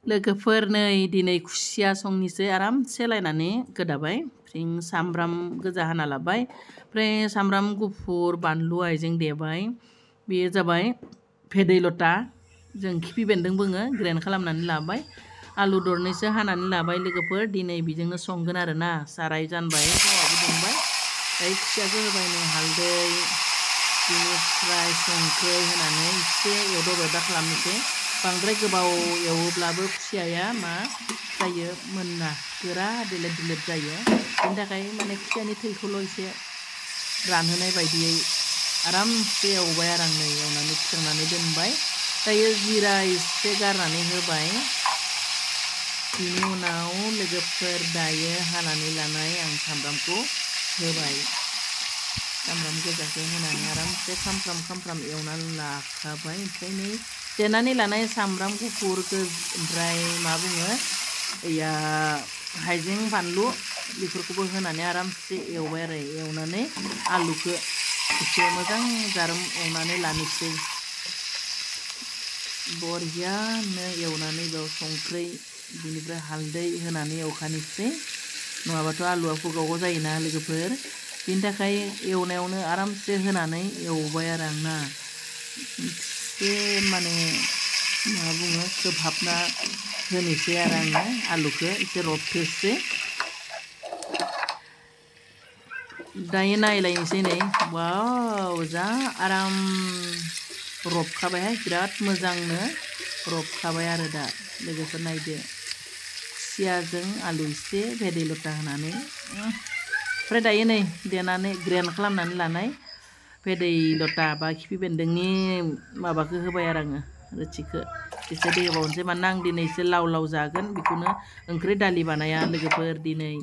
लोगोफोर नै दिनै खुसिया संनिसै आरामसे लायनानै गोदाबाय फ्रिं सामब्राम गोजा हाना लाबाय ओमफ्राय सामब्राम गुफुर बानलु हाइजें देबाय बेयो जाबाय भेदैलता जों खिफि बेन्दों बुङो ग्रेन्ड खालामनानै लाबाय आलु दरनैसो हानानै लाबाय लोगोफोर दिनै बेजोंनो संगोन आरोना साराय जानबाय थावाबो दुंबाय ओमफ्राय खुसियाखौ होबाय नै हालदै बिनिफ्राय संख्रै होनानै एसे एवदब खालामनोसै बांद्राय गोबाव एवोब्लाबो खुसियाया मा जायो मोनना गोरा दिलेद दिलेद जायो बेनि थाखाय माने खुसियानि थैखौल' एसे रानहोनाय बायदियै आरामसे एवबाय आरो आं नै एवनानै थिखांनानै दोनबाय दायो जिरा एसे गारनानै होबाय बिनि उनाव लोगोफोर दायो हानानै लानाय आं सामब्रामखौ होबाय सामब्राम गोजाखौ होनानै आरामसे खामफ्राम एवनानै लाखाबाय ओमफ्राय नै देनानै लानाय सामब्राम गुफुर ओमफ्राय मा बुङो या हाइजें बानलु बेफोरखौबो होनानै आरामसे एवबाय आरो एवनानै आलुखौ एसे मोजां जारोम एवनानै लानोसै बरियानो एवनानै बेयाव संख्रै बिनिफ्राय हालदै होनानै एवखानोसै नङाबाथ' आलुआ फुगाव जायोना लोगोफोर बिनि थाखाय एवनायावनो आरामसे होनानै एवबाय आरो आं ना एसे माने मा बुङो खोबहाबना होनोसै आरो आङो आलुखौ एसे रबथोसै दायो नायलायनोसै नै वाव जा आराम रबखाबायहाय बिराद मोजांनो रबखाबाय आरो दा लोगोफोर नायदो खुसियाजों आलु एसे भेदैलता होनानै ओमफ्राय दायो नै देनानै ग्रेन्ड खालामनानै लानाय भेदैलता बा खिफि बेन्दोंनि माबाखौ होबाय आरो आङो रोसिखौ एसे दै होबावनोसै मानोना आं दिनै एसे लाव लाव जागोन बेखौनो ओंख्रि दालि बानाया लोगोफोर दिनै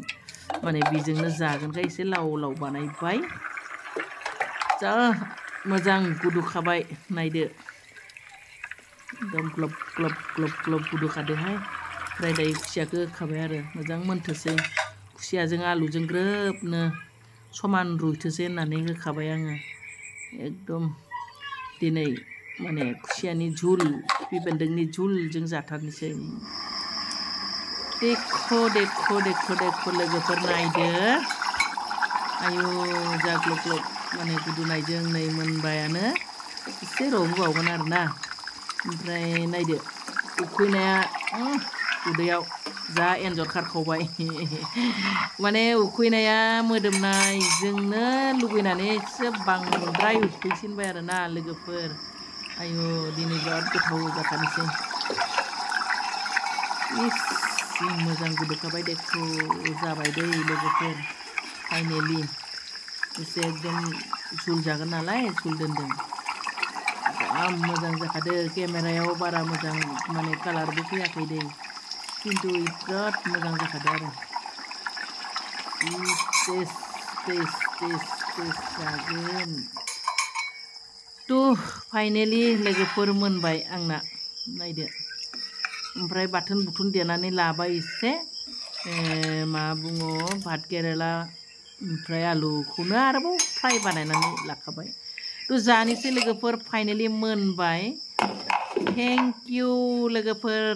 माने बेजोंनो जागोनखाय एसे लाव लाव बानायबाय जा मोजां गुदुखाबाय नायदो एकदम ग्लब ग्लब ग्लब ग्लब गुदुखादोहाय ओमफ्राय दायो खुसियाखौ होखाबाय आरो मोजां मोनथोसै खुसियाजों आलुजों ग्रोबनो समान रुइथोसै होननानै होखाबाय आङो एकदम दिनै माने खुसियानि झुल खिफि बेन्दोंनि झुलजों जाथारनोसै देखो लोगोफोर नायदो आयु जा ग्लब ग्लब माने गुदुनायजों नै मोनबायानो एसे रबहोबावगोन आरोना ओमफ्राय नायदो उखैनाया उदैयाव जा एन्जर खारखावबाय माने उखैनाया मोदोमनायजोंनो लुगैनानै एसे बांद्राय उखैसिनबाय आरोना लोगोफोर आयु दिनै बिराद गोथाव जाखानोसै जि मोजां गुदुखाबाय देखो जाबाय दै लोगोफोर फाइनेलि एसे एकदम झुल जागोन नालाय झुल दोनदों जा मोजां जाखादो केमेरायाव बारा मोजां माने कालारबो फैयाखै दै खिन्थु बिराद मोजां जाखादो आरो टेस्ट जागोन फाइनेलि लोगोफोर मोनबाय आंना नायदो ओमफ्राय बाथोन बुथुन देनानै लाबाय एसे मा बुङो भात केरेला ओमफ्राय आलुखौनो आरोबाव फ्राय बानायनानै लाखाबाय जानोसै लोगोफोर फाइनेलि मोनबाय थेंक इउ लोगोफोर।